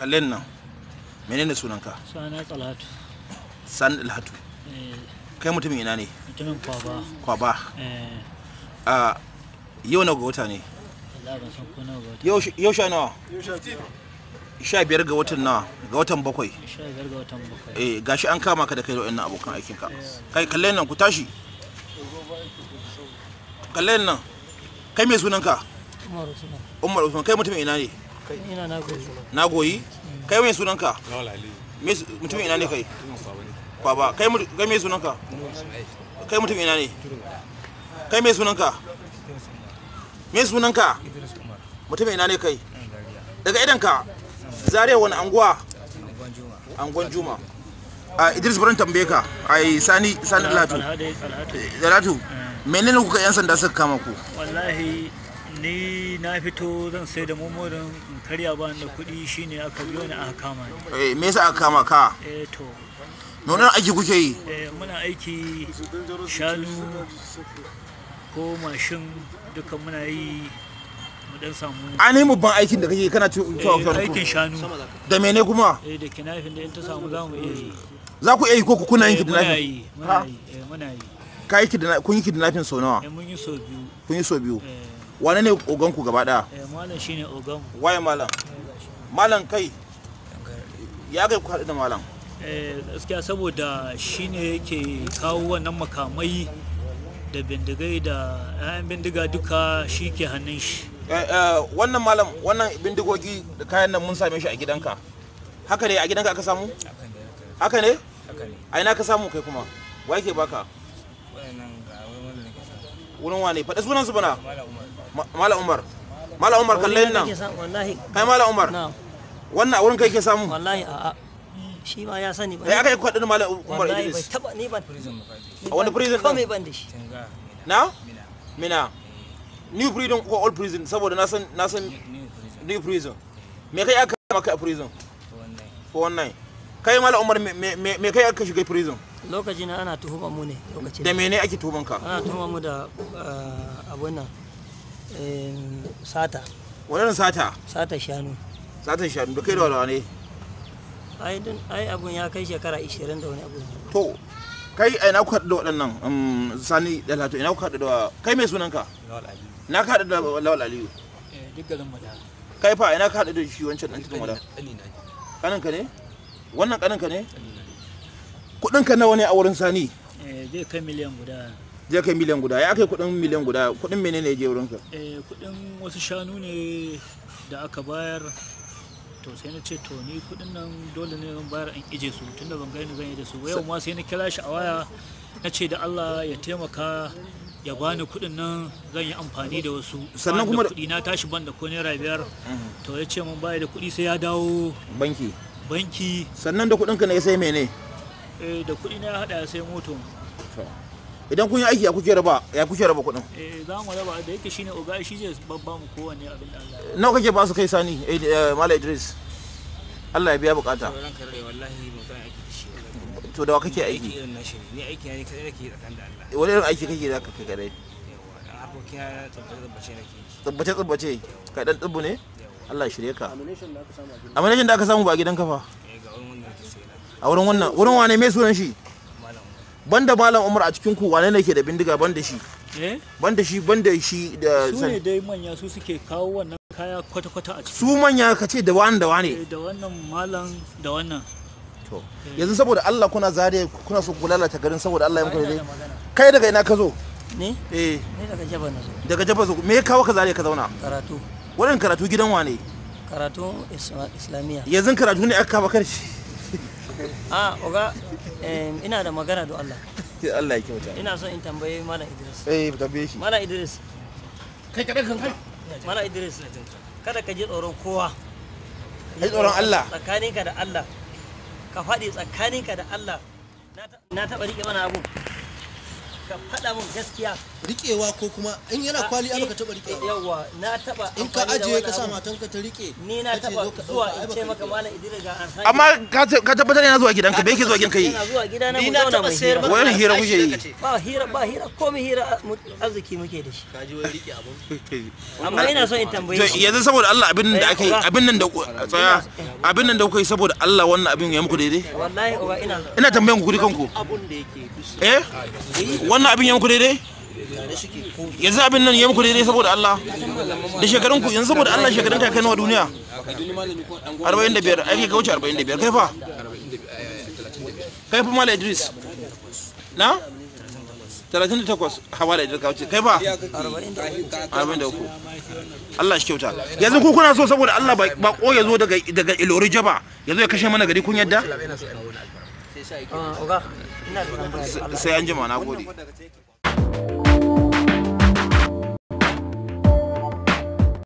Kallen nan. Menene sunanka? Suna Talhatu. Sani Dalhatu. Eh, Kai mutumin ina ne? Mutumin Kwaba. Kwaba. Eh, A yau nawa ga wata ne? Allah ban san ko nawa ga wata. Yau sha nawa? 15 ga watan nawa? Ga watan 7. 15 ga watan 7. Eh, gashi an kama ka da kai da wayannan abokan aikinka. Kai kallen nan ku tashi. Kallen nan. Kai me sunanka? Umar Usman. Umar Usman, kai mutumin ina ne? Ina na goyi. Na goyi? Kai me sunanka? Lawal Aliyu. Me mutumin ina ne kai? Kwaba. Kai kai me sunanka? Kai mutumin ina ne? Kai me sunanka? Me sunanka? Idris Umar. Mutumin ina ne kai? Daga idanka. Zaria wani anguwa? Anguwan Juma. Anguwan Juma. A Idris barin tambaye ka. Ai Sani Sani Latu. Talhatu. Latu. Menene kuka yan sanda suka kama ku? Wallahi ni na fito zan sai da momorin in karya ba da kuɗi shine aka biyo ni aka kama ni. Eh, me yasa aka kama ka? Eh to, Nonon aiki kuke yi? eh, muna aiki shanu ko mashin duka muna yi mu dan samu. Ainihin babban aikin da kake kana cewa Aikin shanu. Da mene kuma? Eh, da kinafin da in ta samu za mu iya yi. Za ku iya yi ko kuna yin Eh, muna kidnapping? yi, muna yi, eh, muna yi. Ka yi kidnapping, kun yi kidnapping sau nawa? Eh, mun yi sau biyu. Kun yi sau biyu. Eh, Wane ne ogan ku gaba daya? eh, malam shine ogan. Waye malam? Malam kai. Ya kai ku haɗu da malam. Eh, gaskiya saboda shine yake kawo wannan makamai da bindigai da 'ya'yan bindiga duka shi ke hannun shi. Eh, eh, wannan malam, wannan bindigogi da kayan nan mun same shi a gidanka. Haka ne a gidanka aka samu? Haka ne. Haka ne? Haka ne. A ina ka samu kai kuma? Wa yake baka? Waɗannan ga wurin wanda nake samu. Wurin wane? Faɗi sunan su bana. Malam Umar. Malam Umar. Malam Umar kallon nan. Wallahi. Kai Malam Umar. Na. Wannan a wurin kai ke samu? Wallahi a'a. Shi ma ya sani ba. Eh, aka yi kwaɗin Malam Umar Wallahi bai Idris. taba ni ban. Prison muka je. A wani prison Komai din? ban da shi. Tinga. Na? Mina. Mina. New prison ko old prison saboda na san New prison. new prison. Me kai aka maka a prison? 419. 419. Kai Malam Umar me kai aka shiga prison? Lokacin ana tuhuma mu ne lokacin. Da mene ake tuhuman ka? Ana tuhuma mu da abun nan sata. Wannan sata. Sata shanu. Satan shanu da kai da walawa ne. Ai dun ai abun ya kai shekara 20 da wani abu. To kai a ina ku haɗu da waɗannan Sani Dalhatu ina ku haɗu da kai mai sunanka? Lawal Aliyu. Na ka haɗu da Lawal Aliyu. Eh, duk garin mu da. Kai fa ina ka haɗu da shi wancan ɗan tudun wada? Ƙanina ne. Ƙaninka ne? Wannan ƙaninka ne? Ƙanina ne. Kuɗinka nawa ne a wurin Sani? Eh, zai kai miliyan guda. Zai kai miliyan guda. Ya kai kuɗin miliyan guda? Kuɗin menene ya je wurinka? Eh, kuɗin wasu shanu ne da aka bayar. To sai na ce to ni kuɗin nan dole ne zan bayar in ije su tunda ban gani zan yi da su ba. Yau ma sai na kira shi a waya na ce da Allah ya taimaka ya bani kuɗin nan zan yi amfani da wasu. Sannan Bani da kuma da- kuɗi na tashi ban da ko naira 5. To ya ce mun baya da kuɗi sai ya dawo Banki. banki. Sannan da kuɗinka ne ya sai mene? Eh, da kuɗi na ya haɗa ya sai moto. Idan kun yi aiki ya kuke raba ya kuke raba kuɗin? Eh, za mu raba da yake shine oga shi zai babba mu kowanne abin da Allah ya. Nawa kake ba su kai Sani? Eh, Malam Idris. Allah ya biya bukata. To ranka dai wallahi ban san aiki da shi. To da wa kake Aiki aiki? irin nashi ne. Ni aiki na ne kadai nake yi tsakanin da Allah. Wani irin aiki kake zaka kai kadai? Yawwa. Dan harkokin na tabbace nake yi. Tsubbace tsubbace. Kai dan tsubbu ne? Yawwa. Allah ya shirye ka. Amination da aka samu ba a gidanka fa. Eh, ga wurin wanda nake sai na. A wurin wannan wurin wane mai sunan shi? Malam Umar. Banda Malam Umar a cikin ku wane ne ke da bindiga banda shi? Eh? Banda shi banda shi da Su ne Sani. dai manya su suke kawo wannan kaya kwata-kwata a ciki. Su manya ka ce da wani da wane. Eh, da wannan malam da wannan. To yanzu saboda Allah kuna zare kuna so ku lalata garin saboda Allah ya muku dai. Kai daga ina ka zo? Ni? Eh, Ni daga Jaba na zo. daga Jaba zo. Me ya kawo ka zare ka zauna? Karatu. Wannan karatu gidan wane? Karatu Islamiyya. Yanzu karatu ne aka kama karshe. A oga ina da magana da Allah. Allah ya kyauta. Ina son in tambaye Malam Idris. Eh, tambaye shi. Malam Idris. Kai kaɗan kan kai. Malam Idris. Kada ka ji tsoron kowa. Kai tsoron Allah. Tsakaninka da Allah. Ka faɗi tsakaninka da Allah. Na taɓa riƙe mana abu. Ka faɗa mun gaskiya. Rikewa ko kuma in yana kwali ai baka taba rikewa. Yawa, na taba In ka amfani da ajiye wannan ka sa abun. matanka ta rike. Ni na kace taba zo ka zuwa ɗauka, ai in ce baka maka rike ba. Malam Idris ga an Amma ka tabbatar yana zuwa gidanka, bai yake zuwa gidanka yi? Yana zuwa gidana Ni mu na zauna taɓa mu sayar hira. maka Wani hira da kuke yi? kashi kace. Ba hira, ba hira, komai hira arziki muke da shi. Ka ji wai rike abun. Amma ina so in tambaye To shi. yanzu saboda Allah abin da aka yi, Oga. abin nan da tsaya, abin nan da kuka yi saboda Allah, wannan abin ya muku daidai? Wallahi oga, ina Ina tambayan ku dukanku. Abun da yake duk Eh? Wannan abin ya muku daidai? Yanzu abin nan ya muku daidai saboda Allah? Da shekarun ku yanzu saboda Allah, shekarun ka kai nawa duniya? 45, ai kai ka wuce 45, kai fa? Kai fa Malam Idris? Na? 38, ha Malam Idris ka wuce, kai fa? 43. Allah shi kyauta. Yanzu ku kuna so saboda Allah ba ya zo daga Ilori Jaba ya zo ya kashe mana gari, kun yadda? Oga, ina da tambaya da Allah. Sai an jima, na gode.